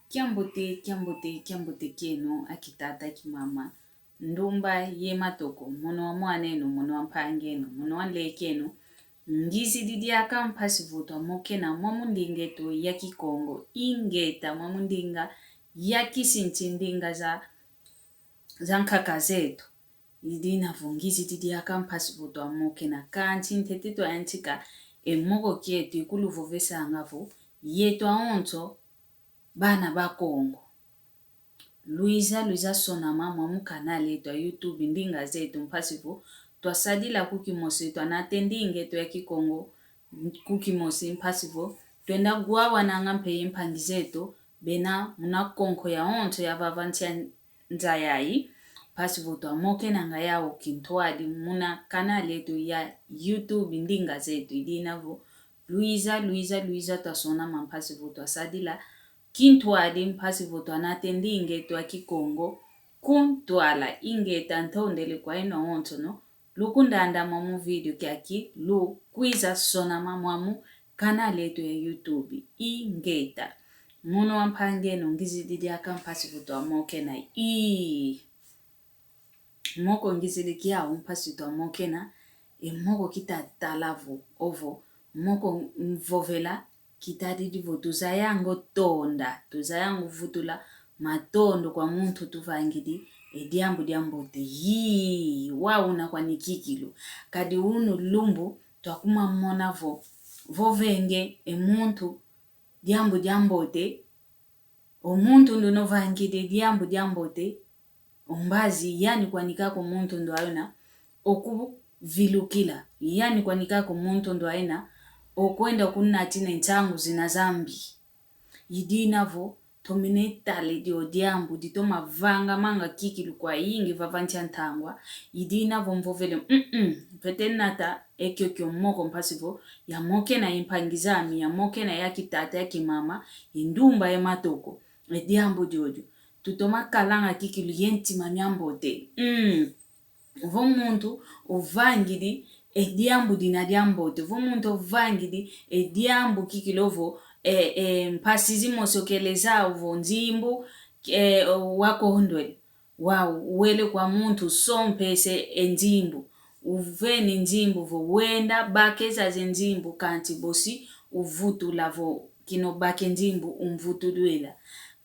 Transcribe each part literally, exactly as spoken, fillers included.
Kiambote, kiambote, kiambote kieno, akitata, akimama, ndumba ye matoko, mono wa mwan'eno, mono wa mpangi'eno, mono wa nlek'eno, ngizidi diaka mpasi vo twamokena mwa mu nding'eto ya Kikongo, ingeta mwa mu ndinga ya kisinti, ndinga za, za nkaka zeto. I dina vo ngizidi diaka mpasi vo twamokena, kanti ntete twayantika e moko kieto, ikuluvovesanga vo yeto awonso bana ba Kongo. Lwiza, lwiza sonama mwa mu kanal eto ya YouTube, Ndinga Zeto, mpasi vo twasadila ku kimosi, twanata e nding'eto ya Kikongo ku kimosi, mpasi vo twenda gwawananga mpe ye mpangi zeto bena muna konko yawonso ya vava nsi a nza yayi, mpasi vo twamokenanga yau kintwadi muna kanal eto ya YouTube, Ndinga Zeto. I dina vo lwiza, lwiza, lwiza twasonama mpasi vo twasadila kintwadi, mpasi vo twanata e nding'eto ya Kikongo ku ntwala. Ingeta, ntondele kwa yeno awonsono lukundanda mwa mu video kiaki, lukwiza sonama mwa mu kanal eto ya YouTube. Ingeta. Mono wa mpangi'eno, ngizidi diaka mpasi vo twamokena. Ii. Moko ngizidi kiau mpasi twamokena, e moko kitatala vo, ovo, moko mvovela, kitadidi vo tuzayanga o tonda, tuzayanga o vutula matondo kwa muntu tuvangidi e diambu diambote. Yii, wau una kwani kikilu. Kadi unu lumbu twakuma mona vo, vovenge e muntu diambu diambote, o muntu nduna ovangidi e diambu diambote, o mbazi yani kwani kaka o muntu ndwaina okuvilukila, yani kwani kaka o muntu ndwaina okwenda kunatina e nsangu zina zambi. I dina vo tomene tala e dio diambu ditoma vangamanga kikilu kwayingi vava nsi a ntangwa. I dina vo mvovele, mm, mfwete nata e kiokio moko mpasi vo yamokena ye mpangi zami, yamokena ye akitata, ye akimama, ye ndumba, ye matoko. E diambu diodio tutoma kalanga kikilu ye ntima miambote. Mm. Vo muntu ovangidi e diambu dina diambote, vo muntu ovangidi e diambu kikilu ovo, e, e, mpasi zimosi okele zau vo nzimbu, e, wakondwele. Wau, wele kwa muntu usompese e nzimbu. Uveni nzimbu vo wenda baka e zazi e nzimbu, kanti bosi uvutula vo kina obaka e nzimbu umvutudwila.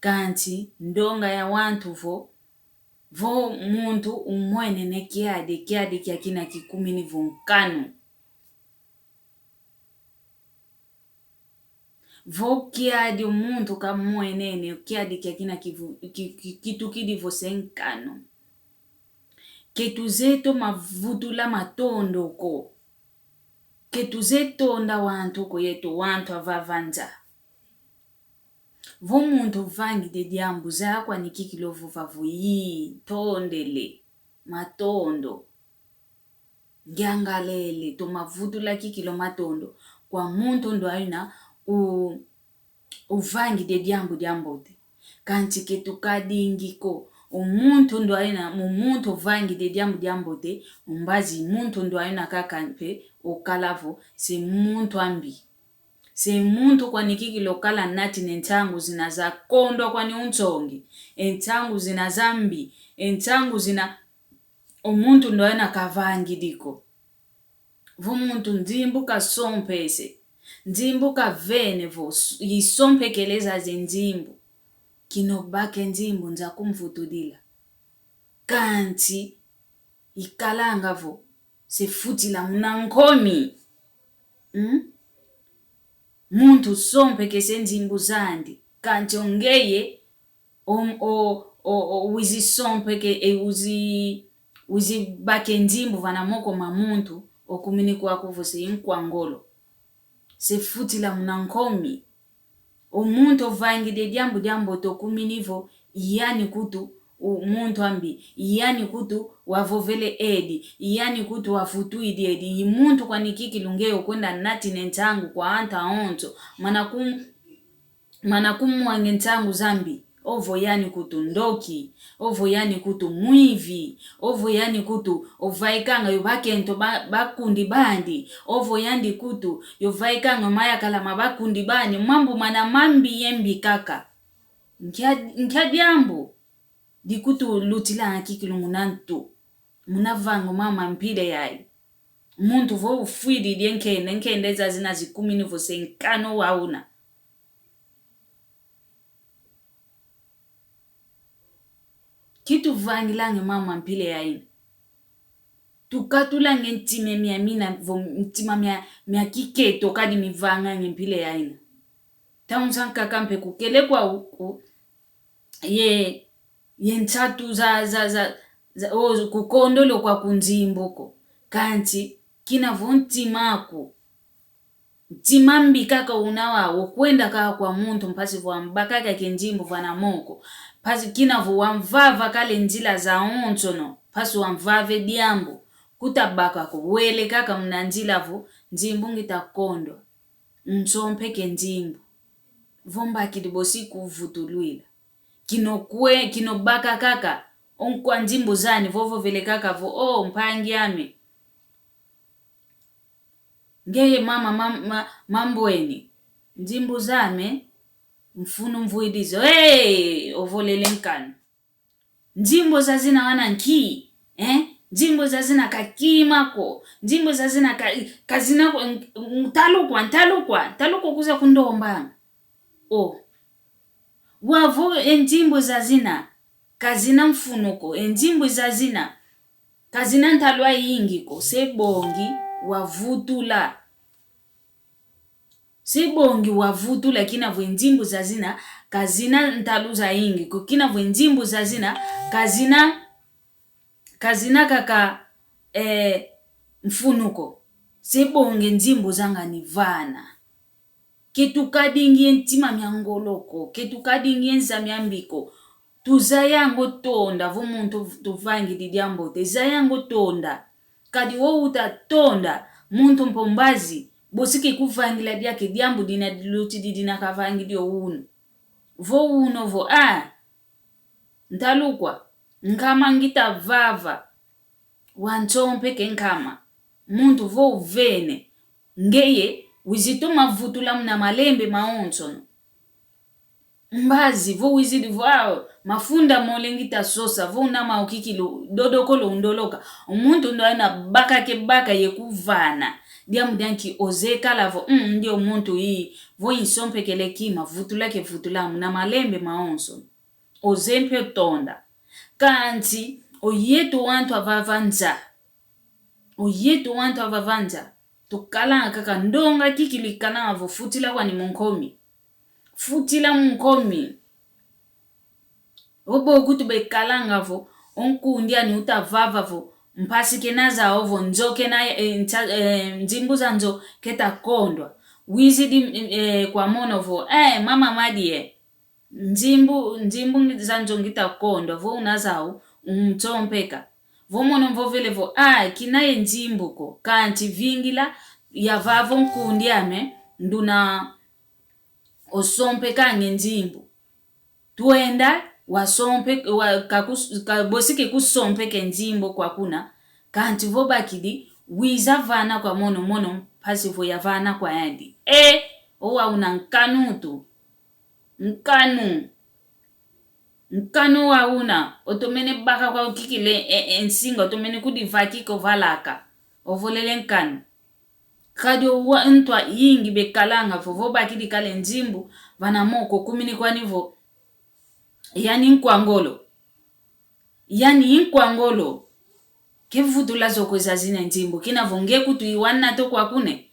Kanti ndonga ya wantu vo, vo muntu umwenene kiadi, kiadi kiakina kikumini vo nkanu. Vo kiadi o muntu kamwenene, kiadi kiakina kivu-, ki-, ki-, kitukidi vo se nkanu. Ke tuzeye toma vutula matondo ko. Ke tuzeye tonda wantu ko, yeto wantu a vava nza. Vo muntu uvangidi e diambu, zaya kwani kikilu ovova vo yii, ntondele, matondo. Ngiangalele, toma vutula kikilu matondo kwa muntu ndwaina u-, uvangidi e diambu diambote. Kanti ke tukadingi ko, o muntu ndwaina, mu muntu uvangidi e diambu diambote, o mbazi muntu ndwaina kaka mpe okala vo se muntu ambi. Se muntu kwani kikilu okala natina e nsangu zina zakondwa kwani unsongi, e nsangu zina zambi, e nsangu zina o muntu ndwaina kavangidi ko. Vo muntu nzimbu kasompese, nzimbu kavene vo s-, isompekele e zazi e nzimbu, kina obaka e nzimbu nza kumvutudila. Kanti ikalanga vo se futila muna nkomi. Mm? Muntu usompekese nzimbu zandi, kanti o ngeye o, o, o, o, wizi sompeke, e, wizi, wizi baka e nzimbu vana moko ma muntu, okumini kwaku vo se i nkwa ngolo. Se futila muna nkomi. O muntu ovangidi e diambu diambote okumini vo i yani kutu u-, muntu ambi, i yani kutu wavovele edi, i yani kutu wavutwidi edi, i muntu kwani kikilu ngeye okwenda natina e nsangu kwa anta onso, mana kum-, mana kumwanga e nsangu zambi, ovo yani kutu ndoki, ovo yani kutu mwivi, ovo yani kutu ovaikanga yo bakento ba-, bakundi bandi, ovo yani kutu yo vaikanga mayakala ma bakundi bandi, mambu mana mambi ye mbi kaka. Nkia, nkia diambu dikutulutilanga kikilu muna ntu, muna vangu mama mpila yayi. Muntu vo ufwidi die nkenda, nkenda zazina zikumini vo se nkanu wauna. Kituvangilange mama mpila yayina. Tukatulange ntima mia mina, vo ntima mia, mia kiketo kadi mivangange mpila yayina. Taunsa nkaka mpe kukele kwa uku, ye, ye nsatu za, za, za, za, o, kukondolo kwa kunzimbu ko. Kanti, kina vo ntima aku. Ntima mbi kaka una wau, kwenda kaka kwa muntu mpasi vo wambaka kaka e nzimbu vana moko. Mpasi kina vo wamvava kale nzila zawonsono, mpasi wamvava e diambu. Kutabaka ko, wele kaka muna nzila vo, nzimbu ngita kondwa. Nsompeke nzimbu. Vo mbakidi bosi kuvutulwila. Kino kwe, kino baka kaka, o nkwa nzimbu zani, vo vovele kaka vo, o mpangi ame. Ngeye mama, mam-, ma-, mambweni. Nzimbu zame, mfunu mvwidi zo. Hey, ovolele nkanu. Nzimbu zazina wana nki, eh? Nzimbu zazina kakima ko. Nzimbu zazina ka-, kazina ko, n-, n-, ntalukwa, ntalukwa, ntalukwa kuza kundombanga. O. Wavo e nzimbu zazina, kazina mfunu ko, e nzimbu zazina, kazina ntalu ayingi ko, se bongi wavutula. Se bongi wavutula kina vo e nzimbu zazina, kazina ntalu zayingi ko, kina vo e nzimbu zazina, kazina, kazina kaka, eh, mfunu ko. Se bongi e nzimbu zanga ni vana. Ke tukadingi e ntima mia ngolo ko, ke tukadingi e nza mia mbi ko. Tuzayanga o tonda, vo muntu tuvangidi diambote, zayanga o tonda. Kadi wo uta tonda, muntu mpombazi, bosi ke kuvangila diake diambu dina dilutidi dina kavangidi o unu. Vo unu vo, ah, ntalukwa, nkama ngita vava. Wansompeke nkama. Muntu vo uvene. Ngeye, wizi toma vutula muna malembe mawonsono. Mbazi, vo wizidi vo, ah, mafunda mole ngita sosa, vo una mau kikilu, dodokolo undoloka. O muntu ndo ana baka ke baka ye kuvana. Diambu dia nki oze kala vo, mm, ndio muntu yi, vo insompekele kima, vutula ke vutula muna malembe mawonsono. Oze mpe o tonda. Kanti, o yeto wantu avava nza. O yeto wantu avava nza. Tukalanga kaka ndonga kikilu ikalanga vo futila kwani mu nkomi. Futila mu nkomi. O bo kutu bekalanga vo, o nkundi ani uta vava vo, mpasi kena zau vo, nzo kena, eh, nza-, eh, nzimbu za nzo keta kondwa. Wizidi, eh, kwa mono vo, eh, mama Madi, eh. Nzimbu, nzimbu ngi-, za nzo ngita kondwa, vo una zau, unsompeka. Vo mono mvovele vo, ah, kina ye nzimbu ko, kanti vingila, yavava o nkundi ame, nduna osompekange nzimbu. Twenda, wasompe-, wa-, kakus-, ka-, bosi ke kusompeke nzimbu kwa kuna, kanti vo bakidi, wiza vana kwa mono, mono, mpasi vo yavana kwa yandi. E, owa una nkanu tu. Nkanu. Nkanu wa una, otomene baka kwa ukikile, e, e, nsinga, otomene kudivakika ovalaka. Ovolele nkanu. Kadi owa ntwa yingi bekalanga vo, vo bakidi kale nzimbu, vana moko kumini kwani vo, yani nkwa ngolo. Yani nkwa ngolo. Ke vutula zo kwe zazina nzimbu, kina vo nge kutu iwana to kwa kune.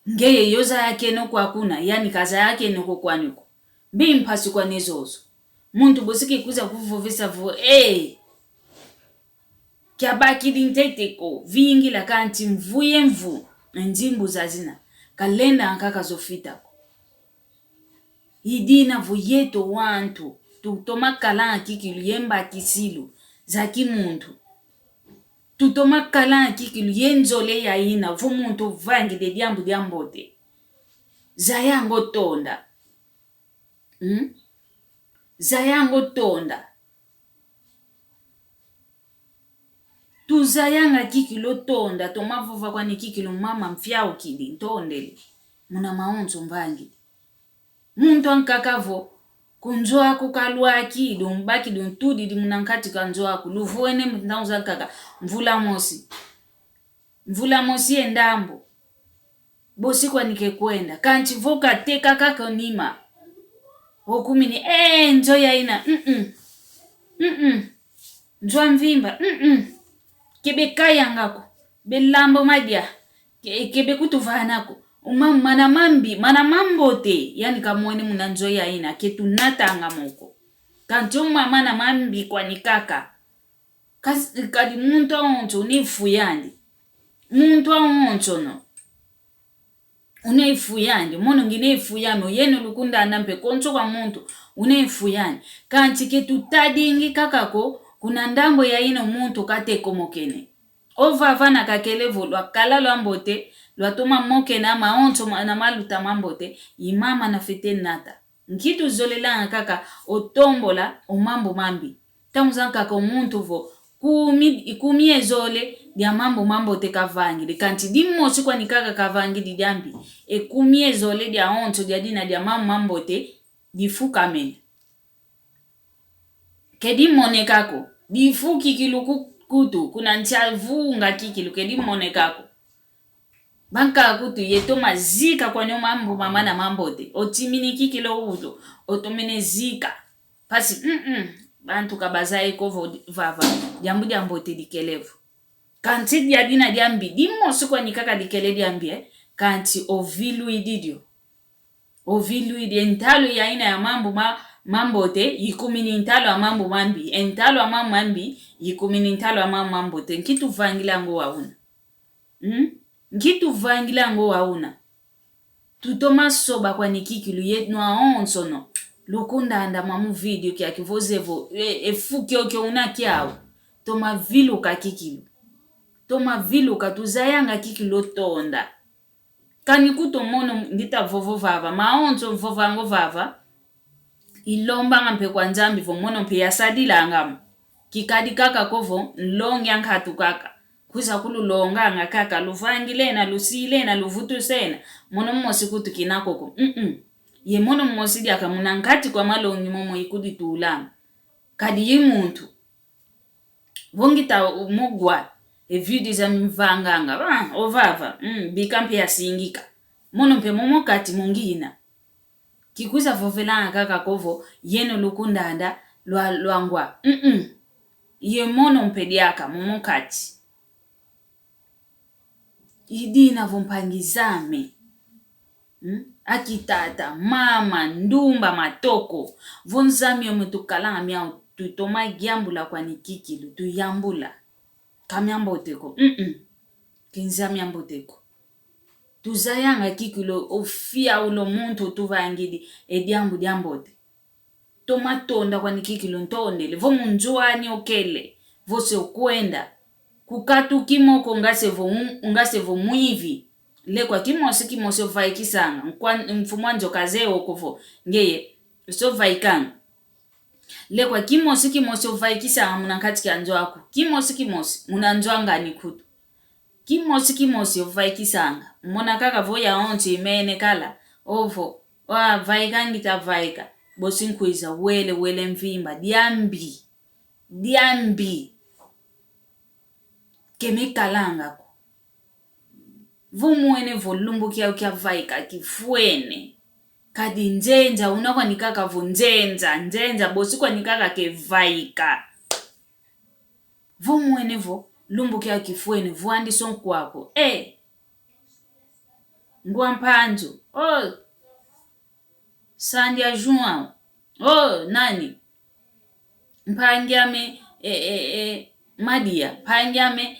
Ngeye yo zayakeno kwa kuna, yani kazayakeno ko kwani ko. Mbi mpasi kwani zozo. Muntu bosi ke kuza kuvovesa vo, eh! Kiabakidi ntete ko, vingila kanti mvu ye mvu, nzimbu zazina. Kalenda nkaka zo fita ko. I dina vo yeto wantu, tutoma kalanga kikilu ye mbakisilu za kimuntu. Tutoma kalanga kikilu ye nzole yayina, vo muntu vangidi diambu diambote. Zayanga o tonda. Hmm? Zayanga o tonda. Tuzayanga kikilu o tonda, toma vova kwani kikilu mama mfiaukidi, ntondele. Muna mawonso mvangidi. Muntu ankaka vo, Ku nzo aku kalwaki, du mbaki du ntudidi muna nkati ka nzo aku. Luvwene mu ntangu zankaka. Mvula mosi. Mvula mosi ye ndambu. Bosi kwani kekwenda. Kanti vo kateka kaka nima. Okumini, eh, nzo ya ina. Mm-mm. Mm-mm. Nzo a mvimba. Mm-mm. Ke bekayanga ko. Belambo madia. Ke, ke bekutuvana ko. Uma mana mambi, mana mambote. Yani kamwene muna nzo ya ina. Ketunatanga mo ko. Kanti uma mana mambi kwani kaka. Kas-, kadi muntu awonso une ifu yandi. Muntu awonso no. Une ifu yandi. Mono ngina ifu yami. Oyeno lukundanda mpe konso kwa muntu. Une ifu yandi. Kanti ketutadingi kaka ko, kuna ndambu ya ina muntu katekomokene. Ovava na kakele vo lwakala lwambote, lwatoma mokena mawonso ma-, na maluta mambote, i mama nafete nata. Nki tuzolelanga kaka otombola o mambu mambi. Ntangu zankaka o muntu vo kumi, kumi ye zole dia mambu mambote kavangidi, kanti dimosi kwani kaka kavangidi diambi. E kumi ye zole diawonso dia dina dia mambu mambote difukamene. Ke dimoneka ko, difu kikilu ku-, kutu, kuna nsi avunga kikilu, ke dimoneka ko. Bankaka kutu ye toma zika kwani o mambu mama na mambote. Otimini kikilu o utu, otomene zika. Mpasi, mm-mm, bantu ka bazaya ko vo di-, vava, diambu diambote dikele vo. Kanti dia dina diambi, dimosi kwani kaka dikele diambi, eh? Kanti ovilwidi dio. Ovilwidi, e ntalu ya ina ya mambu ma-, mambote, ikumini ntalu a mambu mambi. E ntalu a mambu mambi, ikumini ntalu a mambu mambote. Nki tuvangilanga o wauna? Hmm? Nki tuvangilanga o wauna? Tutoma soba kwani kikilu yeno awonso no. Lukundanda mwa mu video kiaki voze vo, e, e fu kiokio una kiau. Toma viluka kikilu. Toma viluka, tuzayanga kikilu o tonda. Kani kutu mono ndita vovo vava, mawonso mvovanga o vava, ilombanga mpe kwa Nzambi vo mono mpe yasadilanga mo. Kikadi kaka ko vo nlongi a nkatu kaka. Kwiza kululonganga kaka, luvangilena, lusilena, luvutusena, mono mosi kutu kina ko ko. Mm-mm. Ye mono mosi diaka muna nkati kwa malongi momo ikuditulanga. Kadi i muntu. Vo ngita mugwa, e video zami mvanganga, ah, o vava, mm, bika mpe yasingika. Mono mpe momo kati mungina. Kikwiza vovelanga kaka ko vo, yeno lukundanda, lwa-, lwangwa. Mm-mm. Ye mono mpe diaka, momo kati. I dina vo mpangi zame. Hmm? Aki tata, mama, ndumba, matoko. Vo nza miome tukalanga miau, tutoma yambula kwani kikilu, tuyambula. Ka miambote ko. Mm-mm. Ke nza miambote ko. Tuzayanga kikilu o fiaula o muntu otuvangidi e diambu diambote. Toma tonda kwani kikilu ntondele. Vo mu nzo ani okele, vo se okwenda. Ku katu kimo ko nga se vo mu-, nga se vo mwivi. Lekwa kimosi kimosi ovaikisanga. Nkwa-, mfumu a nzo kazeye o ko vo ngeye, se ovaikanga. Lekwa kimosi kimosi ovaikisanga muna nkati kia nzo aku. Kimosi kimosi, muna nzo a ngani kutu. Kimosi kimosi ovaikisanga. Mona kaka vo yawonso imene kala. Ovo, wa vaika ngita vaika. Bosi nkwiza wele, wele mvimba. Diambi. Diambi. Ke mekalanga ko. Vo mwene vo lumbu kiau kia vaika kifwene. Kadi nzenza, una kwani kaka vo nzenza, nzenza, bosi kwani kaka ke vaika. Vo mwene vo lumbu kiau kifwene, vwandi so nkwa ko. Eh! Ngwa Mpanzu. Oh! Sandi a João. Oh, nani? Mpangi ame, eh, eh, eh, Madia. Mpangi ame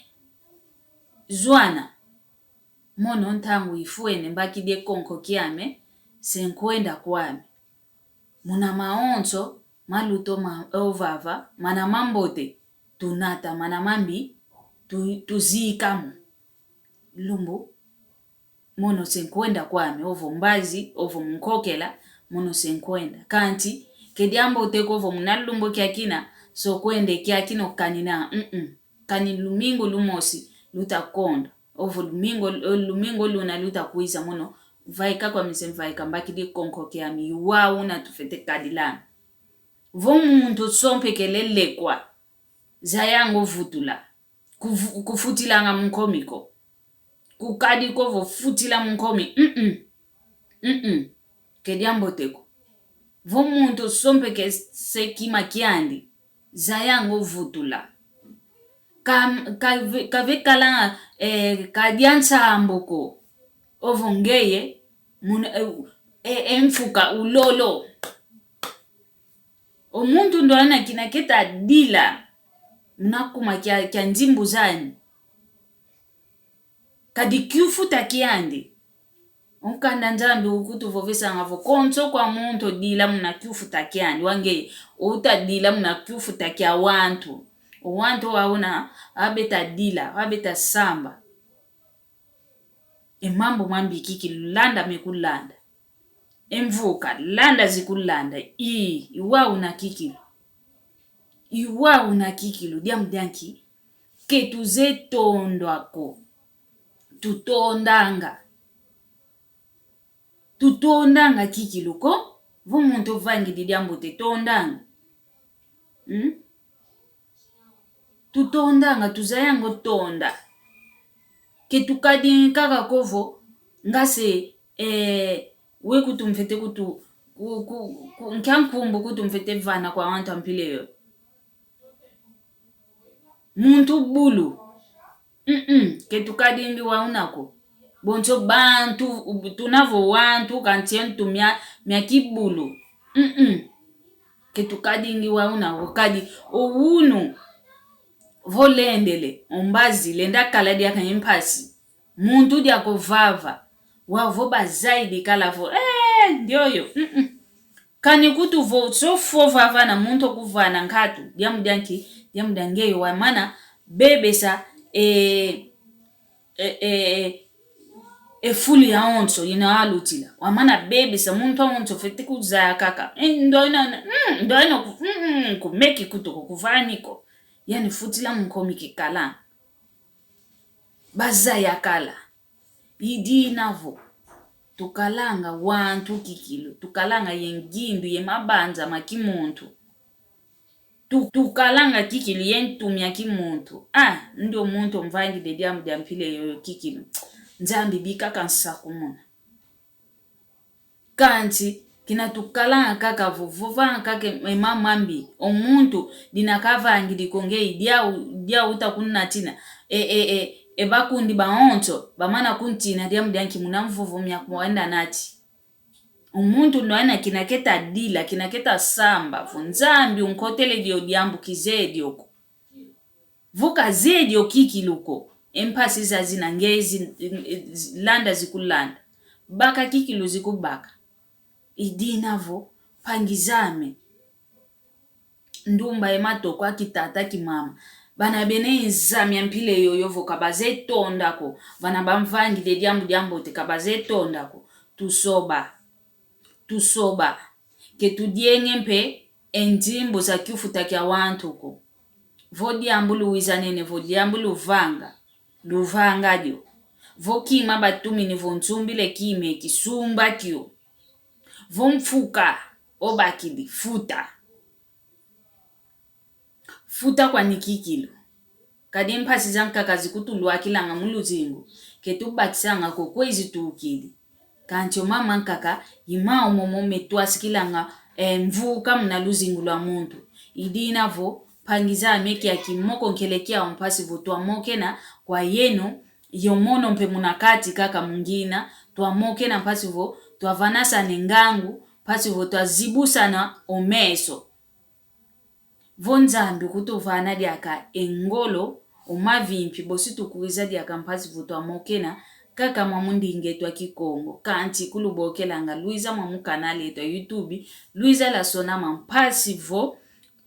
Joana. Mono ntangu ifwene mbakidi e konko kiame, se nkwenda kwame. Muna mawonso, maluta ma-, ovava, mana mambote, tunata, mana mambi, tu-, tuzika mo. Lumbu, mono se nkwenda kwame, ovo mbazi, ovo munkokela, mono se nkwenda. Kanti, ke diambote ko ovo muna lumbu kiakina, so kwenda kiakina okanina, mm-mm. Kani lumingu lumosi, luta kondo. Ovo lumingu, lumingu luna luta kwiza mono, vaika kwame se mvaika mbakidi konko kiami, i wau una tufete kadilana. Vo muntu osompekele lekwa, zayanga ovutula. Kufu-, kufutilanga mu nkomi ko. Kukadi ko vo futila mu nkomi. Mm-mm. Mm-mm. Ke diambote ko. Vo muntu osompekese kima kiandi, zayanga ovutula. Ka, ka, kave kala, eh, ka dia nsambu ko. Ovo ngeye, muna, eh, eh, e mfuka ulolo. O muntu ndo ana kina keta dila muna kuma kia, kia nzimbu zani. Kadi kiufuta kiandi. O nkanda Nzambi ukutuvovesanga vo konso kwa muntu odila muna kiufuta kiandi, wau ngeye, o uta dila muna kiufuta kia wantu. O wantu wau una, abeta dila, abeta samba. E mambu mambi kikilu, landa mekulanda. E mvuka, landa zikulanda. I, i wau una kikilu. I wau una kikilu, diambu dia nki? Ke tuzeye tondwa ko. Tutondanga. Tutondanga kikilu ko, vo muntu ovangidi diambote tondanga. Hmm? Tutondanga, tuzayanga otonda. Ke tukadingi kaka ko vo, ngase, eh, we kutu mfwete kutu, ku, ku, ku, nkia nkumbu kutu mfwete vana kwa wantu a mpila yoyo. Muntu bulu. Mm-mm, ke tukadingi wau una ko. Bonso bantu, tuna vo wantu, kansi e ntu mia, mia kibulu. Mm-mm. Ke tukadingi wau una ko. Kadi, o unu, vo lendele, o mbazi, lenda kala diaka ye mpasi. Muntu diaka ovava. Wau vo bazayidi kala vo, eh, ndioyo. Mm-mm. Kani kutu vo, so fo vava na muntu okuvana nkatu, diambu dia nki, diambu dia ngeye wamana bebesa, e, e, e, e, e fulu yawonso yina alutila. Wamana bebesa, muntu awonso fwete kuzaya kaka. E, ndo ina, mm, ndo ina ku, mm, mm, kumeki kutu ko kuvani ko. Yani futila mu nkomi kikala. Bazaya kala. I dina vo, tukalanga wantu kikilu, tukalanga ye ngindu ye mabanza ma kimuntu. Tu-, tukalanga kikilu ye ntu mia kimuntu. Ah, ndio muntu omvangidi diambu dia mpila yoyo kikilu. Nzambi bika kansakumuna. Kansi, kina tukalanga kaka vo, vovanga kaka e mambu mambi, o muntu, dina kavangidi ko ngeye, dia u-, dia uta kunatina, e, e, e, e bakundi bawonso, bamana kuntina diambu dia nki muna mvovo mia kwenda nati. O muntu ndo ana kina keta dila, kina keta samba, vo Nzambi unkotele dio diambu kizeye dio ko. Vo kazeye dio kikilu ko, e mpasi zazina ngeye zi-, landa zikulanda. Baka kikilu zikubaka. I dina vo, mpangi zame. Ndumba ye matoko a kitata kimama. Bana bena e nza mia mpila yoyo vo ka bazeye tonda ko. Bana bamvangidi e diambu diambote ka bazeye tonda ko. Tusoba. Tusoba. Ke tudienge mpe e nzimbu za kiufuta kia wantu ko. Vo diambu luwiza nene, vo diambu luvanga, luvanga dio. Vo kima batumini vo nsumbile kima eki, sumba kio. Vo mfuka obakidi, futa. Futa kwani kikilu. Kadi mpasi zankaka zikutulwakilanga mu luzingu, ke tubakisanga ko kwe zitukidi. Kansi o mama nkaka, i mau momo metwasikilanga, eh, mvuka muna luzingu lwa muntu. I dina vo, mpangi zame, kiaki moko nkele kiau mpasi vo twamokena kwa yeno, yo mono mpe muna kati kaka mu ngina, twamokena mpasi vo twavanasana e ngangu, mpasi vo twazibusana o meso. Vo Nzambi kutuvana diaka e ngolo, o mavimpi, bosi tukwiza diaka mpasi vo twamokena, kaka mwa mu ndinga eto a Kikongo. Kansi kulubokelanga, lwiza mwa mu canal eto a YouTube, lwiza lwasonama mpasi vo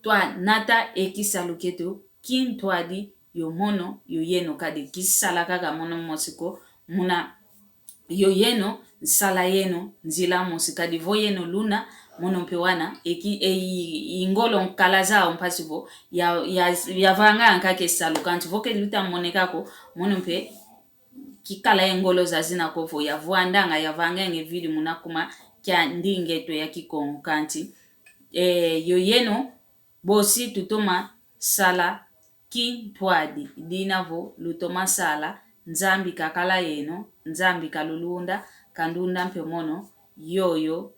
twanata e kisalu kieto kintwadi yo mono, yo yeno kadi kisala kaka mono mosi ko, muna yo yeno, nsala yeno, nzila mosi kadi vo yeno luna, mono mpe wana, eki, e, i, i ngolo nkala zau mpasi vo, ya, ya, yavanga nkaka e salu kansi vo ke luta moneka ko, mono mpe kikala e ngolo zazina ko vo yavwandanga, yavanganga e vidi muna kuma kia ndinga eto ya Kikongo kansi. Eh, yo yeno, bosi tutoma sala kintwadi, dina vo lutoma sala, Nzambi kakala yeno, Nzambi kalulunda, kandunda mpe mono, yoyo